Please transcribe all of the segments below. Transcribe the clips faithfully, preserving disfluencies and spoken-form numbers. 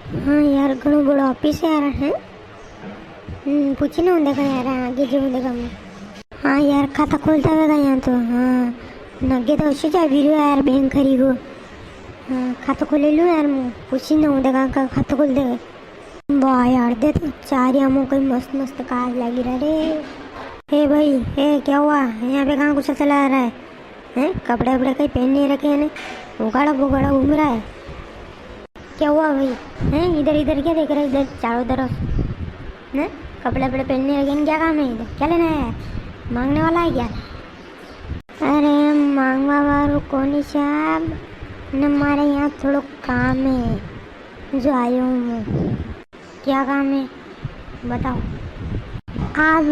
हाँ यार, घणो बड़ो ऑफिस है यार, है? हम्म, पूछी ना देखा यार, आगे जो देखा मैं। हाँ यार, खाता खोलता होगा यहाँ तो, हाँ। नगे तो उसे जा भी यार, बैंक खरी को। हाँ, खातो खोले लूँ यार, मैं पूछी ना हूँ देखा का खातो खोल देवे। वाह यार, दे तो चारिया में कोई मस्त मस्त कार लागी रहा रे। ए भाई, ए क्या हुआ? यहाँ पे कहाँ कुछ चला रहा है? हैं? कपड़े वपड़े कहीं पहन नहीं रखे हैं ने? उगाड़ा बुगाड़ा घूम रहा है। क्या हुआ भाई? हैं? इधर इधर क्या देख रहे हैं इधर चारों तरफ? हैं? कपड़े वपड़े पहन नहीं रखे हैं, क्या काम है इधर? क्या लेना है? मांगने वाला है क्या? अरे मांगवा वारू कोनी साहब, ने मारे यहाँ थोड़ो काम है, जो आयो हूँ मैं। क्या काम है, बताओ। आप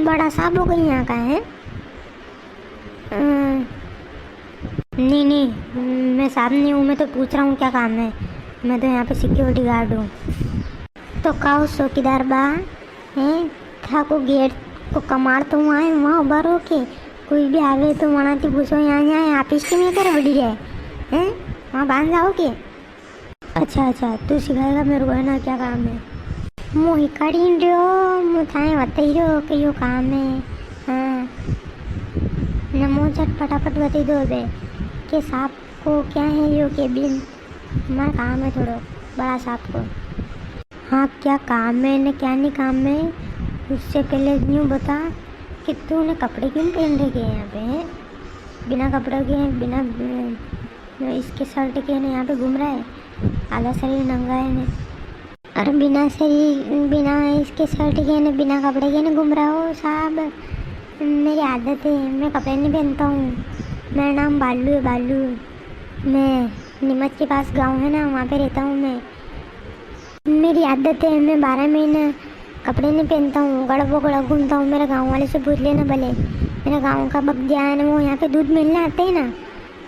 बड़ा साहब हो गए यहाँ का है? अ, नहीं नहीं, मैं साहब नहीं हूँ, मैं तो पूछ रहा हूँ क्या काम है। मैं तो यहाँ पे सिक्योरिटी गार्ड हूँ। तो काओ चौकीदार बा, हैं? थाको गेट को कमाड़ तो वहाँ है, वहाँ उबा रहो के कोई भी आवे तो वहाँ थी पूछो, यहाँ यहाँ आप इसके में कर बड़ी है, हैं? वहाँ बांध जाओ के। अच्छा अच्छा, तू सिखाएगा मेरे को, है ना, क्या काम है? मु हिकाड़ी नी रह्यो, मु थाए बताई रह्यो कि यो काम है। हाँ, ने मु झट फटाफट बताई दो बे कि साहब को क्या है यो केबिन। मारा काम है थोड़ो बड़ा साहब को। हाँ, क्या काम है ने क्या नहीं काम है, उससे पहले यूँ बता कि तूने कपड़े क्यों पहन रखे हैं यहाँ पे, हैं? बिना कपड़ों के, बिना, अ, इसके शर्ट के ने यहाँ पे घूम रहा है, आधा शरीर नंगा है ने। अरे बिना शरीर, बिना इसके शर्ट के ने, बिना कपड़े के ने घूम रहा हो साहब? मेरी आदत है, मैं कपड़े नहीं पहनता हूँ। मेरा नाम बालू है, बालू। मैं नीमच के पास गांव है ना, वहाँ पे रहता हूँ मैं। मेरी आदत है, मैं बारह महीने कपड़े नहीं पहनता हूँ, गड़ा बोगड़ा घूमता हूँ। मेरे गाँव वाले से पूछ लेना भले, मेरे गाँव का बगदिया है ना, वो यहाँ पे दूध मेलने आते हैं ना,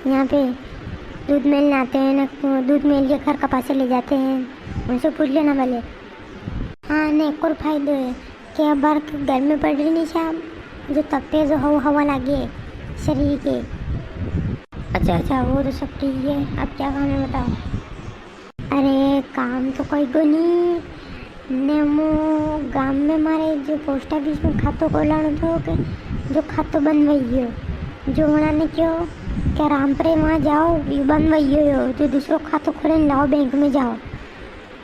यहाँ पे दूध मेलने आते हैं ना, दूध मेल के घर कपासे ले जाते हैं, उनसे पूछ लेना भले। हाँ, ने एक और फायदो है कि अब बार गर्मी पड़ रही नी साहब, जो तपे जो हवा हवा लागे शरीर के। अच्छा अच्छा, वो तो सब ठीक है, अब क्या काम है बताओ? अरे काम तो कोई कोनी, ने मु गाम में मारे जो पोस्ट ऑफिस में खातो खोलाणो थो के जो खातो बंद वही गयो, जो वणा ने क्यो के रामपुरे वहाँ जाओ, ये बंद वही गयो, जो दूसरो खातो खोले ने लाओ, बैंक में जाओ,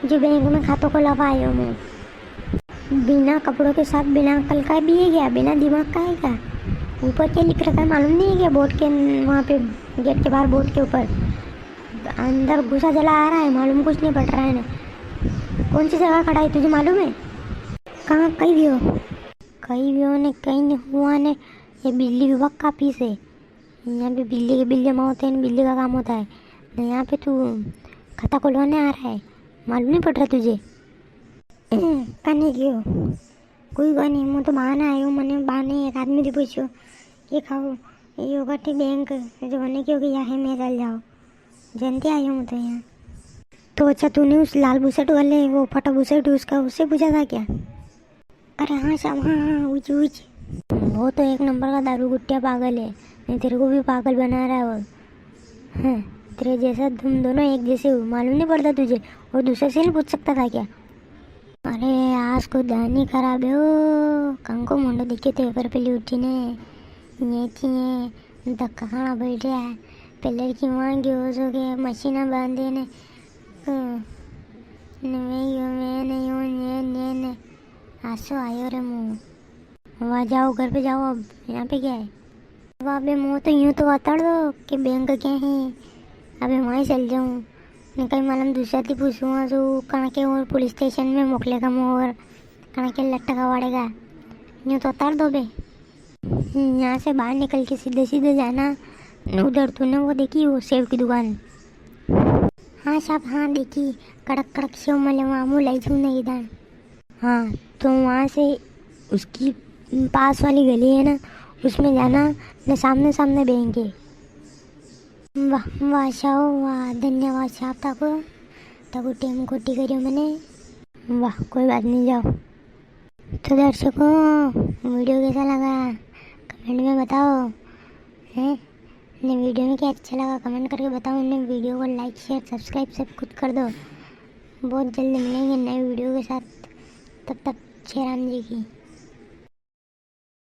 जो बैंक में खातो खोलावा आयो मु। बिना कपड़ों के साथ बिना अक्ल का भी है क्या? बिना दिमाग का है क्या? ऊपर क्या लिख रखा है मालूम नहीं है क्या? बोर्ड के वहाँ पे, गेट के बाहर बोर्ड के ऊपर अंदर घुसा चला आ रहा है, मालूम कुछ नहीं पड़ रहा है ना। कौन सी जगह खड़ा है तुझे मालूम है? कहाँ, कई भी हो? कई भी हो ने, कई नहीं हुआ ने, ये बिजली विभाग का ऑफिस है। यहाँ पे बिजली के बिल जमा होते हैं, बिजली का काम होता है। ने यहाँ पे तू खाता खुलवाने आ रहा है, मालूम नहीं पड़ रहा तुझे? कने गयो? कोई कोनी, मु तो बाने आयो, मने बाने एक आदमी थी पूछो, ये खाओ, यो कटे बैंक, जो मने क्यो कि या है, मैं चल जाओ। जनते आयो मु तो यहाँ। तो अच्छा, तूने उस लाल बुशर्ट वाले, वो फटा बुशर्ट उसका, उससे पूछा था क्या? अरे हाँ साहब, हाँ, हाँ, उज, उज। वो तो एक नंबर का दारू गुट्टिया पागल है, नहीं तेरे को भी पागल बना रहा है वो। हैं, तेरे जैसा, तुम दोनों एक जैसे हो, मालूम नहीं पड़ता तुझे? और दूसरे से नहीं पूछ सकता था क्या? अरे, आज को ध्यान ही खराब है ओ, कंको मुंडो देखियो तो एक बार पहले उठी ने, ये थी ये, धक्का खाना बैठ रहा है। पहले की वहाँ गयो जो के मशीना बांधे ने, अ, ने मैं यो, मैं ने यो, ने, ने, ने, आसो आयो रे मुँह। वाह, जाओ, घर पे जाओ अब, यहाँ पे क्या है? वाह बे, मो तो यूं तो बताड़ दो कि बैंक क्या है, अबे वहीं चल जाऊँ। ने कई मालूम दूसरा थी पूछूंगा जो कहाँ के और पुलिस स्टेशन में मोकलेगा मो और कहाँ के लटका वाड़ेगा। यूं तो बताड़ दो बे। यहाँ से बाहर निकल के सीधे सीधे जाना, ने उधर तूने वो देखी वो सेव की दुकान? हाँ साहब, हाँ देखी, कड़क कड़क सेव मिले वहाँ, मु लाई छू नहीं दान। हाँ, तो वहाँ से उसकी पास वाली गली है ना, उसमें जाना, ने सामने सामने बैंक है। वाह, वाह साहब, वाह, धन्यवाद साहब, ताको, ताको टेम खोटी करियो मने। वाह, कोई बात नहीं, जाओ। तो दर्शकों, वीडियो कैसा लगा, कमेंट में बताओ, हैं? ने वीडियो में क्या अच्छा लगा, कमेंट करके बताओ। ने वीडियो को लाइक, शेयर, सब्सक्राइब सब कुछ कर दो। बहुत जल्द मिलेंगे नए वीडियो के साथ, तब तक जय राम जी की।